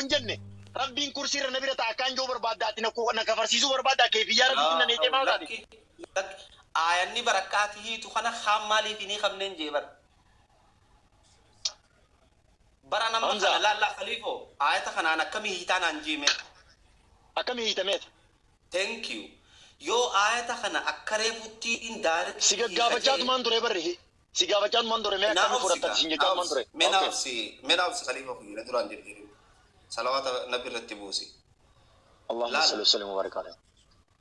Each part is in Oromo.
yoon jenne Rabbiin kursii irra na bira ta'a akkaan jiru barbaadda ati na kafarsiisuu barbaadda keefiyyaa Rabbiitiin na neexee maal taate? Lakki lakki aayanni bar akka ati hiitu kana kaan maaliif hin hiikamneen jee bar. Bara nama Hamza. kana laallaa Khaliifoo aayata kanaan akkamii hiitaa naan jeeme. Akkamii hiitameeta? Thank you. Yoo aayata kana akka reefutti indirect Si gaggaafachaatumaan ture barri. Si gaafachaatumaan ture mee akkamii fudhatta siin jechaatumaan ture. Mee Okay. naafsi mee naafsi Khaliifoo kiyya na duraan jirjirin. Salawaata nabi irratti buusi. Allahumma Laala. salli wa sallim wa barik alayhi.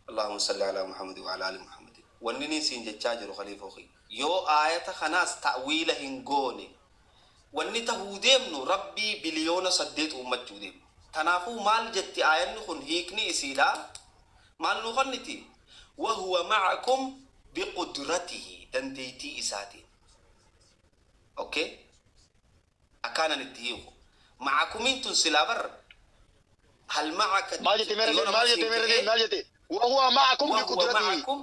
Allahumma salli ala Muhammad wa ala ali Muhammad. Wanni niin siin jechaa jiru Khaliifoo kiyya. Yoo aayata kanaas ta'wiila hin goone wanni tahuu deemnu Rabbii 8 biliyoona uummachuu deemnu. Kanaafuu maal jetti aayanni kun hiikni isiidha? Maal nu kenniti? Wahuwa ma'akum biqudratihi dandeettii isaatiin. Okay? Akkaanan itti hiiku. Ma'akumiin tun silaa bar hal ma'aka Maal jette meera yoo nama maal jette siin meera jedhee maal jette? Wahuwa ma'akum wahuwa biqudratihi. ma'akum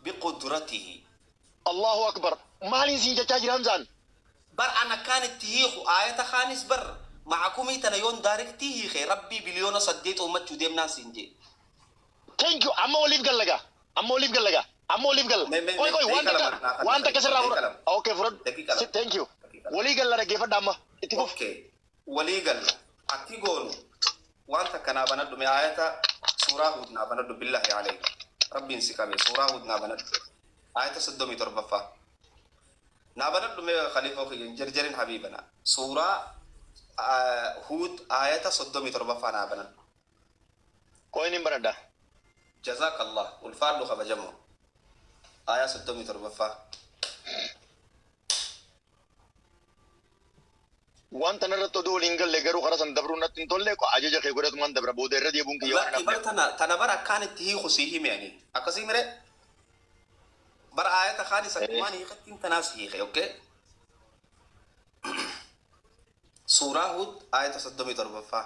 biqudratihi. Allahu akbar. Maaliin siin jechaa jira Hamzaan? Bar an akkaan itti hiiku aayata kaanis bar ma'akumii tana yoon daarektii hiike Rabbii 8 biliyoona uummachuu deemnaan siin jee. Thank you. Amma waliif gallaga. Amma waliif gallaga. Amma waliif galla. Mee mee Qoy mee qoy waan daqiiqa takka lama naa waan takka sirraa daqiiqa fudhadhu. lama Okay fudhadhu. daqiiqa lama Thank you. daqiiqa lama. Walii galla dhaggeeffadha amma. Itti fufi. Okay. Walii galla. Akki goonu waan takka naa banadhu mee aayata suuraa Huud naa banadhu billahi alayka. Rabbiin si qabe suuraa Huud naa banadhu. Aayata 37ffaa. Naa banadhu mee Khaliifoo kiyya hin jarjarin habiibana. Suuraa Huud aayata 37ffaa naa banadhu. Qoy nin banadha. Jazakallah. Ulfaadhu kabajamoo. Aayaa 37ffaa. Wanta narratti oduu waliin galle garuu karaa san dabruun natti hin tolle ajaja kee godhatumaan dabra booda irra deebuun kiyya waan Lakki bar hafneef. tana tana bar akkaan itti hiiku sii hime ani. Akkasii mire bar aayata kaanis akkumaan hiikattiin tanaas hiike. Okay? Suuraa Huud aayata 37ffaa.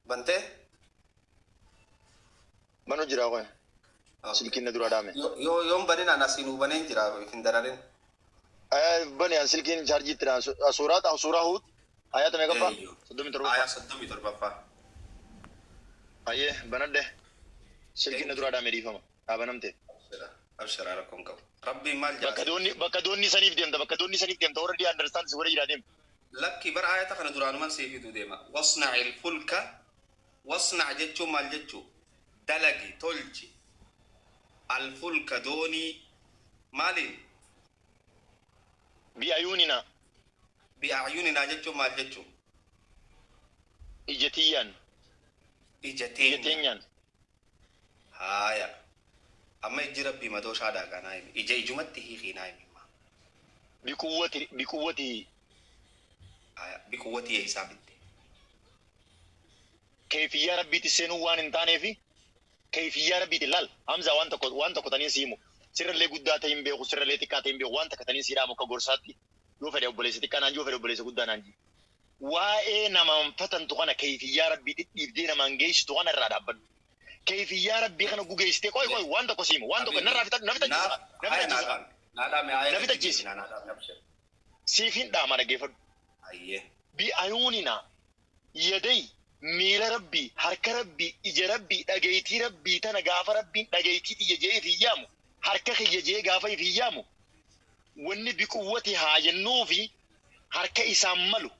Bantee? Manu jira qoy. Okay. Silkiin na dura dhaame. Yoo yoon banin an asiin hubaneen jira hin dararin. Bani an silkiin chaarjii itti dhaan suuraa suuraa Huud ayata meeqaffaa? Eeyyoo. 37ffaa. Aayaa 37ffaa. Ayyee banadhe. Silkiin na dura dhaame dhiifama. Dhaabanamte. Abshira rakkoon qabu. Rabbiin maal Bakka jaase? doonni bakka doonni saniif deemta bakka doonni saniif deemta already understand si godhe jira deemta. Lakki bar aayata kana duraanuman sii fiduu deema. Wasna'il fulka wasna' jechuun maal jechuu? Dalagi tolchi. Alfulka doonii maaliin? Bi'ayuunina Bi'aayuninaa jechuun maal jechuu? Ija tiyyaan Ija ija teenyaan. teenyaan. Haaya. Amma ijji Rabbii madooshaa dhaagaa naa himi. Ija ijumatti hiikii naa himi. Biquwwati biquwwati Haaya. Biquwwatii eessaa fidde? Keefiyyaa Rabbiitti seenuu waan hin taaneefi keefiyyaa Rabbiitti laal Hamza waan tokko waan tokko taniin siimu sirrallee guddaa ta'e hin beeku sirrallee xiqqaa ta'e hin beeku waan takka taniin siidhaamu akka gorsaatti yoo fedhe obboleessa xiqqaa naan yoo fedhe obboleessa guddaa naan jii. Waa'ee namaan fatantu kana keefiyyaa Rabbiitti dhiibdee namaan geessitu kana irraa dhaabbadhu. Keefiyyaa Rabbii kana gugeessitee qoy qoy waan tokko siimu waan tokko Habibi. narraa fita na fitachiisa Naaf na haaya naa fitachiisa dhaame. Naa dhaame na aayata itti fitachiisi deebinaa naa dhaame abshir. siif hin dhaama dhaggeeffadhu. Ayyee. Bi'ayuunina yaday miila Rabbii harka Rabbii ija Rabbii dhageetii Rabbii tana gaafa Rabbiin dhageetii tiyya jee if hin yaamu harka kiyya jee gaafa if hin yaamu wanni biquwwati haa jennuufi harka isaan malu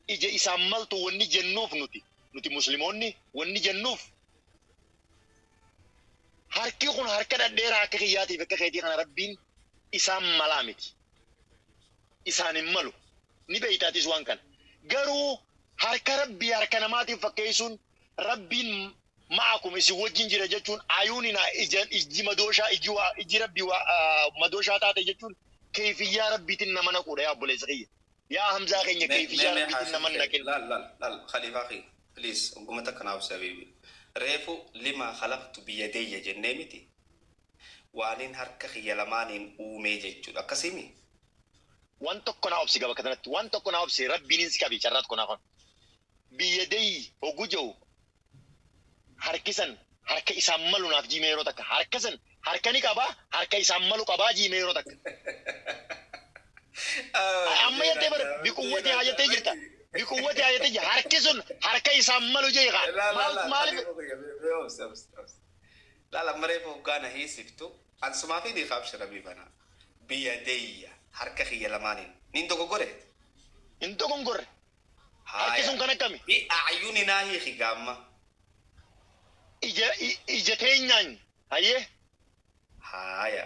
ija isaan maltu wanni jennuuf nuti nuti muslimoonni wanni jennuuf harki kun harka dhadheeraa akka kiyyaatiif akka keetii kana Rabbiin isaan malaa miti isaan hin malu ni beeytaatis waan kana garuu harka Rabbii harka namaatiif fakkeessuun Rabbiin ma'akum isin wajjin jira jechuun ayuunina ija ijji madooshaa ijji waa ijji Rabbii waa madooshaa taate jechuun keefiyyaa Rabbiitiin nama naquudha yaa obboleessa kiyya yaa Hamzaa keenya Mee mee keefiyyaa mee Rabbiitiin nama haashim hin kee naqin. laal laal laal khaliifaa kee please ogguma takka naaf sabibi. Reefu lima khalaqtu biyadayya jennee miti. Waaniin harka kiyya lamaaniin uumee jechuudha. Akkasimi? Waan tokko naa obsi bakka kanatti waan tokko naa obsi Rabbiin si qabi carraa tokko naa kan biyyadayyi hogguu jiru harkisan harka isaan malu naaf jiime yeroo takka harka san Harka ni qaba, harka isaan malu qabaa jiime yeroo takka. Amma jettee bara biquwwati haa jettee jirta. Biquwwati haa jettee jirta. Harki sun harka isaan malu jee kaa. Maal maaliif? Laala maree hoggaana hiisiftu ansumaa fi dhiifaaf shirabii bana biyya harka kiyya lamaaniin nin dogoggore. Hin dogongorre. Harki sun kan akkami? Bi ayyuninaa hiiki gaamma. Ija ija teenyaan hayyee. Haaya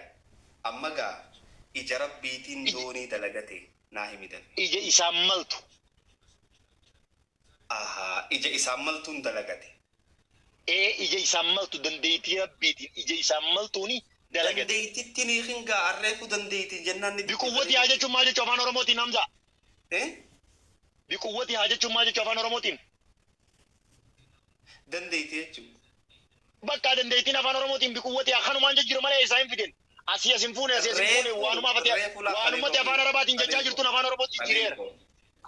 amma gaa ija rabbiitiin doonii dalagate naa himi dafe. Ija isaan maltu. Ahaa, ija isaan maltuun dalagate. Ee, ija isaan maltu dandeettii rabbiitiin ija isaan maltuuni dalagate. Dandeettitti ni hingaa arreefu dandeetti jennaan ni. Biquwwati haa jechuun maal jechuu afaan Oromootiin, Hamza? Eh? Biquwwati haa jechuun maal jechuu afaan Oromootiin? Dandeetti jechuudha. Bakka dandeettiin afaan Oromootiin biquwwati haa kanumaan jijjiiru malee isaa hin fidin. Asii as hin fuune, asii as hin fuune, waanuma waanumatti afaan Arabaatiin jechaa jirtuun afaan Oromootiin jijjiireera.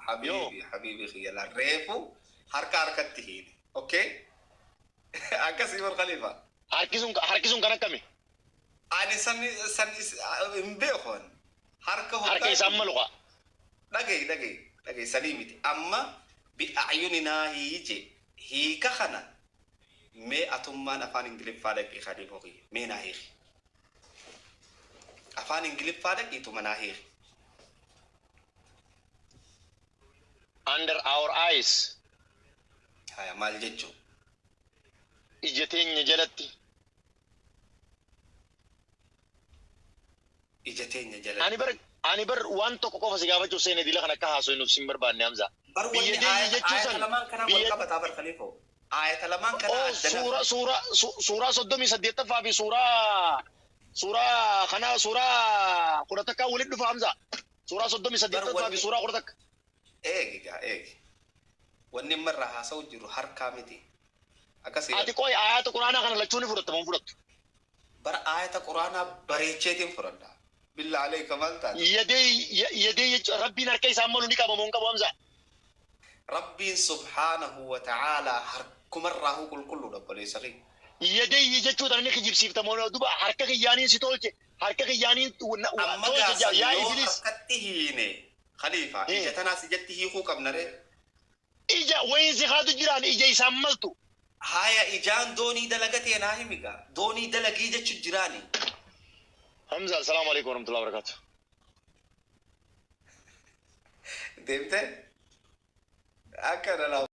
Habiibi, habiibi khiyala, reefu harka harkatti hiine. Okay? Akkasii bar Khalifa. Harki sun kan akkami? Ani san san hin beeku. Harka. Harka isaan malu kaa. Dhagayi, dhagayi, dhagayi, sanii miti. Amma bi'aayuninaa hiije hiika kana mee atummaan afaan Ingiliffaa dhaqii, Khalifa kiyya, mee naa hiiki. Afaan Ingiliffaa dhaqiituma naa hiiki. Under our eyes. Haya, maal jechuu? Ija teenya jalatti. Ija teenya jalatti. Ani bar waan tokko qofa si gaafachuu seene, dila kan akka haasoo nuuf sin barbaanne, Hamza. Bar Biyya wanni teenya ayata jechuu ayata san lamaan kanaa wal biyya qabataa bar Khalifa. Ayata lamaan kanaa Oh, addana. suuraa 38ffaa fi suuraa kana suuraa 11 walitti dhufa, Hamza. Suuraa 38ffaa fi suuraa 11. Eegi gaa, eegi. Wanni amma irraa haasa'u jiru harkaa miti. Akkasii. Ati qoy, ayata quraanaa kana lachuu ni fudhatta moo hin fudhattu? Bara ayata quraanaa bareecheetiin fudhadha. Billa aleeka, maal taate? Yadee yadee jechuun rabbiin harka isaan malu ni qaba moo hin qabu, Hamza? Rabbiin subhaanahu wa ta'aalaa harkumarraahuu qulqulluudha, obboleessa kiyya. Yadee jechuudhaan inni kijibsiifta moo duba harka kiyyaaniin si tolche, harka kiyyaaniin Amma tolche gaasan yaa yoo Iblis. harkatti hiine Khalifa, ija tanaas ijatti hiikuu qabna ree. Ija wayiin si haatu jiraan ija isaan maltu. Haya, ijaan doonii dalagatee naa himigaa. Doonii dalagii jechu jiraani. Hamza, assalaamu alaikum warahmatullahi wabarakatuh. Deemtee? Akka dhalaa.